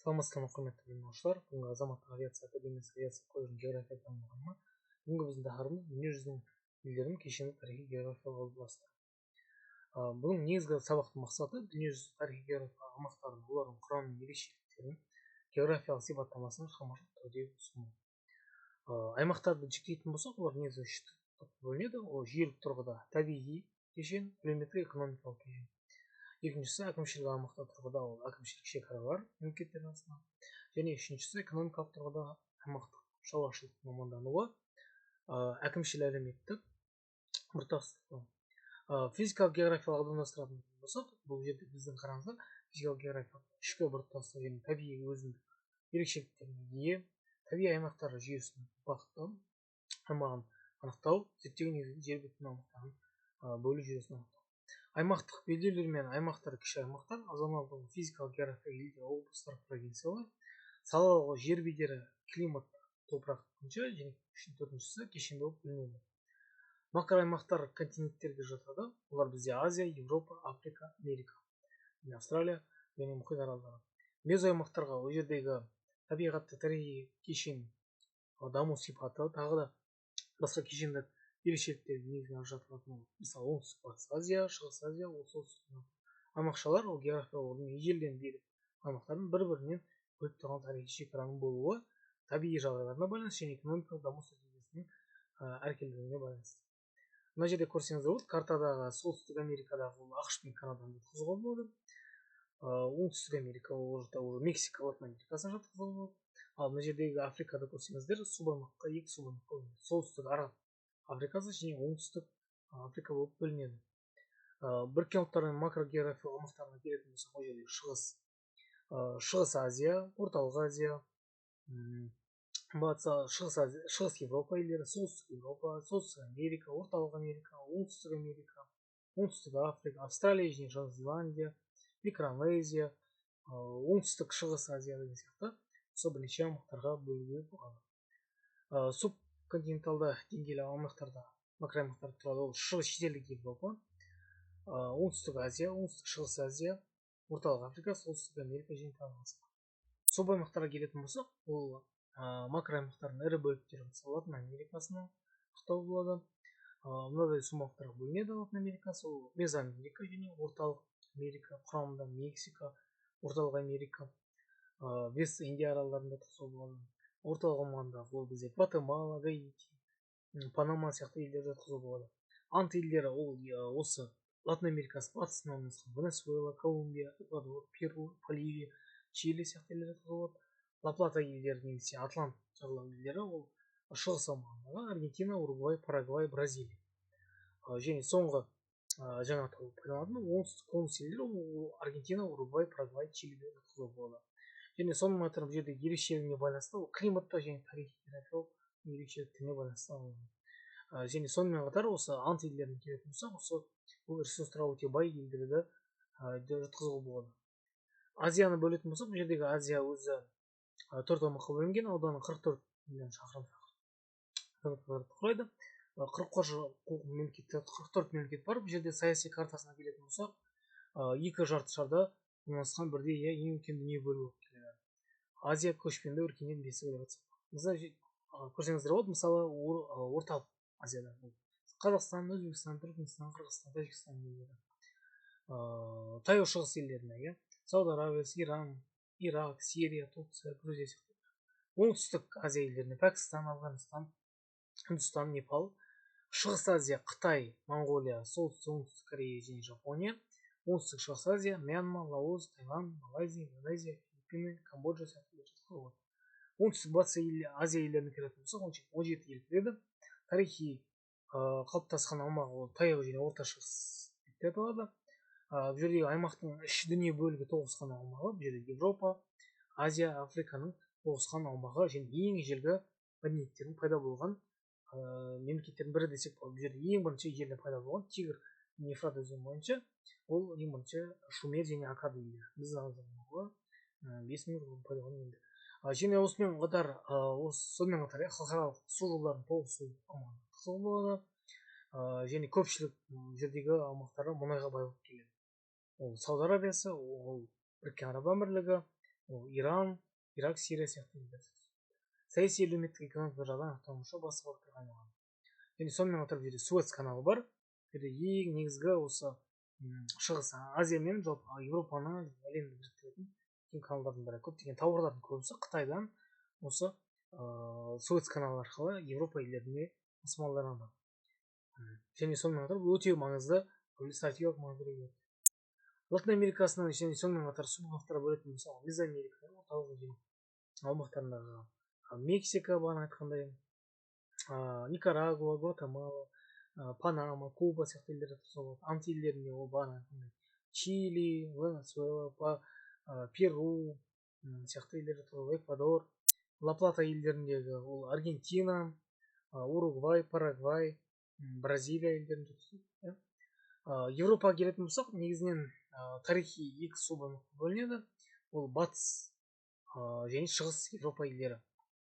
Саламатсыздар ма, құрметті білім алушылар! Бүгінгі Азаматтық авиация академиясы авиация колледжінің география пәні мұғалімі. Бүгінгі біздің тақырыбымыз: дүниежүзінің елдерінің кешенді тарихи географиялық облыстары. Бұның негізгі сабақтың мақсаты: дүниежүзі тарихи географиялық аймақтарын, олардың құрамы мен ерекшеліктерін, географиялық сипаттамасын шығармашылық түрде ұсыну. Аймақтарды жіктейтін болсақ, олар негізі үш топқа бөлінеді. Ол жүйелік тұрғыда табиғи кешен, әлеуметтік экономикалық кешен. Екіншісі әкімшілік аймақтар тұрғыда, ол әкімшілік шекаралар мемлекеттер арасында. Және үшіншісі экономикалық тұрғыда аймақтық шаруашылық мамандануы, әкімшілік әлеуметтік біртұтастығы. Физикалық географиялық аудандастыратын болсақ, бұл жерде біздің, қараңыздар, физикалық географиялық ішкі біртұтастық және табиғи өзіндік ерекшеліктеріне ие табиғи аймақтар жүйесінің бағыты аймағын анықтау, зерттеу негізінде жер бетінің аумақтарын бөлу жүйесін анықтау. Аймақтық белдеулер мен аймақтар, кіші аймақтар, зоналдық физикалық география, елдер, облыстар, провинциялар, салалық жер бедері, климат, топырақ бойынша және төртіншісі кешенді болып бөлінеді. Макроаймақтар континенттерге жатады. Олар бізде Азия, Европа, Африка, Америка, Австралия және мұхит аралдары. Мезоаймақтарға ол жердегі табиғатты тарихи кешен даму сипаты, тағы да басқа кешендік ерекшеліктері негізінен ажыратылатын, мысалы, Оңтүстік Батыс Азия, Шығыс Азия, Солтүстік аймақшалар. Ол географиялық орын ежелден бері аймақтардың бір бірінен бөліп тұрған тарихи шекараның болуы, табиғи жағдайларына байланысты және экономикалық даму стратегиясының әркелкілігіне байланысты. Мына жерде көрсеңіздер болады, картадағы Солтүстік Америкадағы ол АҚШ пен Канаданы жатқызуға болады. Оңтүстік Америка, ол жақта уже Мексика, Латын Америкасын жатқызуға болады. Ал мына жердегі Африкада көрсеңіздер, субаймаққа, екі субаймаққа бөлінеді: Солтүстік Араб Африкасы және Оңтүстік Африка болып бөлінеді. Біріккен Ұлттардың макрогеографиялық аймақтарына келетін болсақ, ол жерде Шығыс Азия, Орталық Азия, Батыс, Шығыс Азия, Шығыс Европа елдері, Солтүстік Европа, Солтүстік Америка, Орталық Америка, Оңтүстік Америка, Оңтүстік Африка, Австралия және Жаңа Зеландия, Микронезия, Оңтүстік Шығыс Азия деген сияқты осы бірнеше аймақтарға бөлуге болады. Субконтиненталды деңгейлі аймақтарда макроаймақтар тұрады. Ол Шығыс шетелдік Европа, Оңтүстік Азия, Оңтүстік Шығыс Азия, Орталық Африка, Солтүстік Америка және тағы басқа. Субаймақтарға келетін болсақ, ол макроаймақтардың ірі бөліктері, мысалы, Латын Америкасының ақтауы болады. Мынадай субаймақтарға бөлінеді Латын Америкасы: ол Мезоамерика және Орталық Америка, құрамында Мексика, Орталық Америка, Вест Индия аралдарында жатқызуға болады. Орталық омандағы ол бізде Гватемала, Гаити, Панама сияқты елдерді жатқызуға болады. Анд елдері, ол осы Латын Америкасы батысында орналасқан Венесуэла, Колумбия, Эквадор, Перу, Боливия, Чили сияқты елдер жатқызуға болады. Ла Плата елдері немесе Атлант жағалау елдері, ол шығыс аумағындағы Аргентина, Уругвай, Парагвай, Бразилия. Және соңғы жаңа атау пайдаланатын Оңтүстік Конус елдері, ол Аргентина, Уругвай, Парагвай, Чилиді жатқызуға болады. Және сонымен қатар бұл жерде ерекшелігіне байланысты, ол климатта және тарихи географиялық ерекшеліктеріне байланысты алынған. Және сонымен қатар осы Анд елдеріне келетін болсақ, осы бұл ресурстарға өте бай елдерді жатқызуға болады. Азияны бөлетін болсақ, бұл жердегі Азия өзі төрт аумаққа бөлінген, ауданы 44 миллион шақырым құрайды. 40-қа жуық мемлекет, 44 мемлекет бар. Бұл жерде саяси картасына келетін болсақ, екі жарты шарда орналасқан бірдей ең үлкен дүние бөлігі болып келеді. Азия көшпенді өркениет бесігі деп атасақ, мысалы, көрсеңіздер болады. Мысалы, Орталық Азияда Қазақстан, Өзбекстан, Түркменстан, Қырғызстан, Тәжікстан елдері. Таяу Шығыс елдеріне, иә, Сауд Арабиясы, Иран, Ирак, Сирия, Турция, Грузия сияқты. Оңтүстік Азия елдеріне Пәкістан, Афғанстан, Үндістан, Непал. Шығыс Азия: Қытай, Моңғолия, Солтүстік, Оңтүстік Корея және Жапония. Оңтүстік Шығыс Азия: Мьянма, Лаос, Таиланд, Малайзия, Индонезия, Филиппины, Камбоджа сияқты жатқызуға болады. Оңтүстік Батыс Азия елдеріне келетін болсақ, 17 ел кіреді. Тарихи қалыптасқан аумағы ол Таяу және Орта Шығыс деп те аталады. Бұл жердегі аймақтың үш дүние бөлігі тоғысқан аумағы. Бұл жерде Европа, Азия, Африканың тоғысқан аумағы және ең ежелгі мәдениеттердің пайда болған мемлекеттердің бірі десек болады. Бұл жерде ең бірінші ежелден пайда болған Тигр, Ефрат өзені бойынша ол ең бірінші Шумер және Аккад елдері, біздің заманғы 5000 жыл бұрын пайда болған елдер. Және осымен қатар осы сонымен қатар халықаралық су жолдарының тоғысу аумағы болады. Және көпшілік жердегі аумақтары мұнайға бай болып келеді. Ол Сауд Арабиясы, ол Біріккен Араб Әмірлігі. Ол Иран, Ирак, Сирия сияқты елдер. Саяси, әлеуметтік, экономикалық жағынан анықтауынша басты бағыттарға айналған. Және сонымен қатар бұл жерде Суэц каналы бар. Бұл жерде ең негізгі осы Шығыс Азия мен жалпы Еуропаны, әлемді біріктіретін кең каналдардың бірі. Көптеген тауарлардың көбісі Қытайдан осы Суэц каналы арқылы Еуропа елдеріне тасымалданады. Және сонымен қатар бұл өте маңызды стратегиялық маңызды ие. Латын Америкасының және сонымен қатар субаймақтарға бөлетін, мысалы, Мезоамерика, орталық және аумақтарындағы Мексика, бағана айтқандай, Никарагуа, Гватемала, Панама, Куба сияқты елдер жатқызуға болады. Ант елдерінде ол бағана айтқандай Чили, Венесуэла, Перу сияқты елдер жатқызуға, Эквадор. Ла Плата елдеріндегі ол Аргентина, Уругвай, Парагвай, Бразилия елдерін жатқызу. Еуропаға келетін болсақ, негізінен тарихи екі субаймаққа бөлінеді. Ол Батыс және Шығыс Еуропа елдері.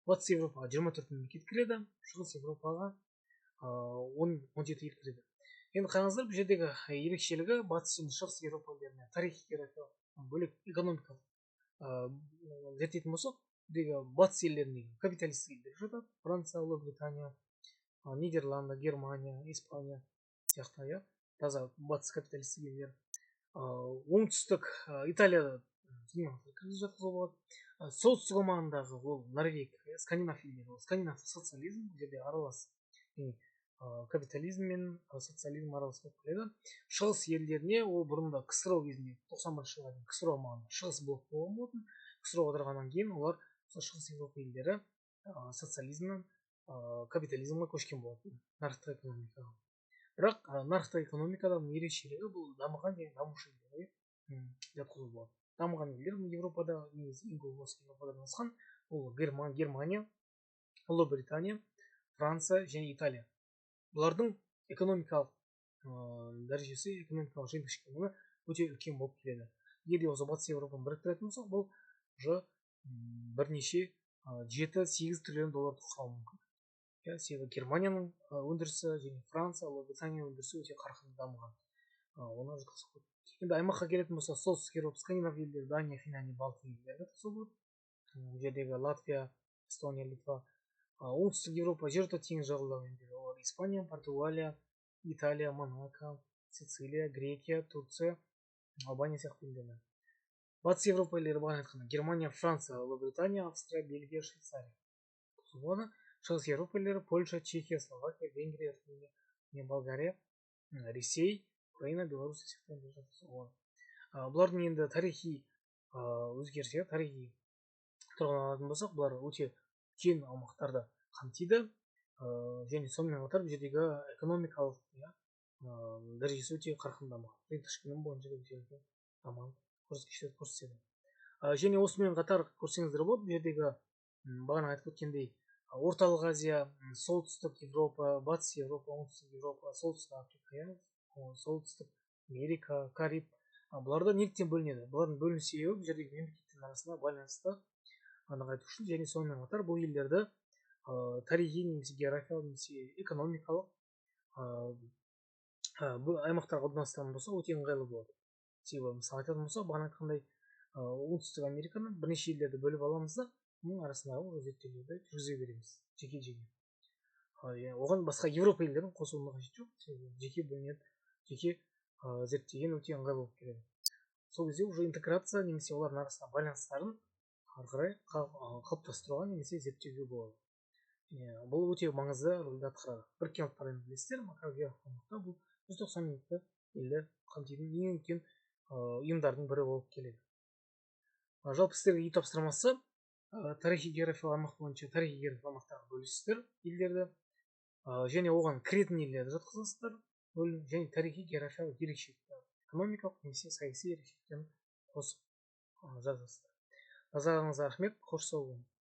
Батыс Еуропаға 24 мемлекет кіреді, Шығыс Еуропаға 17 ел кіреді. Енді қараңыздар, бұл жердегі ерекшелігі Батыс және Шығыс Еуропа елдеріне тарихи, географиялық бөлек экономикалық зерттейтін болсақ, бұл Батыс елдеріндегі капиталистік елдер жатады: Франция, Ұлыбритания, Нидерланды, Германия, Испания сияқты, иә, таза батыс капиталистік елдер. Оңтүстік Италияда жатқызуға болады. Солтүстік аумағындағы ол Норвегия, скандинав елдері, ол скандинавтық социализм, бұл жерде аралас, яғни капитализм мен социализм аралас болып келеді. Шығыс елдеріне ол бұрында КСРО кезінде, 91-жылға дейін КСРО аумағында шығыс блок болған болатын. КСРО ыдырағаннан кейін олар сол Шығыс Еуропа елдері социализмнен капитализмге көшкен болатын, нарықтық экономикаға. Бірақ нарықтық экономиканың ерекшелігі бұл дамыған және дамушы елдерге жатқызуға болады. Дамыған елдер Еуропада, негізі ең көп осы Еуропада орналасқан, ол Германия, Ұлыбритания, Франция және Италия. Бұлардың экономикалық дәрежесі, экономикалық жиынтық өнімі өте үлкен болып келеді. Егер де осы Батыс Еуропаны біріктіретін болсақ, бұл уже бірнеше 7-8 триллион долларды құрауы мүмкін, иә. Себебі Германияның өндірісі және Франция, Ұлыбритания өндірісі өте қарқынды дамыған, оны жатқызуға болады. Енді аймаққа келетін болсақ, Солтүстік Еуропа, скандинав елдері, Дания, Финляндия, Балтия елдері жатқызуға болады, бұл жердегі Латвия, Эстония, Литва. Оңтүстік Еуропа, Жерорта теңіз жағалау елдері, олар Испания, Португалия, Италия, Монако, Сицилия, Грекия, Турция, Албания сияқты елдер. Батыс Еуропа елдері, бағана айтқандай, Германия, Франция, Ұлыбритания, Австрия, Бельгия, Швейцария болады. Шығыс Еуропа елдері: Польша, Чехия, Словакия, Венгрия, Румыния, Болгария, Ресей, Украина, Беларусь сияқты елдер жатқызуға болады. Бұлардың енді тарихи өзгерістері, тарихи тұрғыдан алатын болсақ, бұлар өте үлкен аумақтарды қамтиды және сонымен қатар бұл жердегі экономикалық, иә, дәрежесі өте қарқынды дамыған, жиынтық ішкі өнім бойынша өте үлкен дамыған көрсеткіштерді көрсетеді. Және осымен қатар көрсеңіздер болады, бұл жердегі бағана айтып өткендей, Орталық Азия, Солтүстік Еуропа, Батыс Еуропа, Оңтүстік Еуропа, Солтүстік Африка, иә, Солтүстік Америка, Кариб, бұларда неліктен бөлінеді? Бұлардың бөліну себебі бұл жердегі мемлекеттердің арасында байланысты нығайту үшін және сонымен қатар бұл елдерді тарихи немесе географиялық немесе экономикалық бұл аймақтарға орналастыратын болса, өте ыңғайлы болады. Себебі, мысалы, айтатын болсақ, бағана айтқандай, Оңтүстік Американы бірнеше елдерді бөліп аламыз да, оның арасындағы зерттеулерді жүргізе береміз жеке жеке. Оған басқа Еуропа елдерін қосуының қажеті жоқ, себебі жеке бөлінеді, жеке зерттеген өте ыңғайлы болып келеді. Сол кезде уже интеграция немесе олардың арасында байланыстарын ары қарай қалыптастыруға немесе зерттеуге болады. Бұл өте маңызды рөлді атқарады. Біріккен Ұлттар Ұйымы, білесіздер, макрогеографиялық бұл 192 елді қамтитын ең үлкен ұйымдардың бірі болып келеді. Жалпы сіздерге үй тапсырмасы: тарихи географиялық аймақ бойынша тарихи географиялық аймақтарға бөлесіздер елдерді және оған кіретін елдерді жатқызасыздар және тарихи географиялық ерекшеліктер, экономикалық немесе саяси ерекшеліктерін қосып жазасыздар. Назарыңызға рахмет, қош сау болыңыз.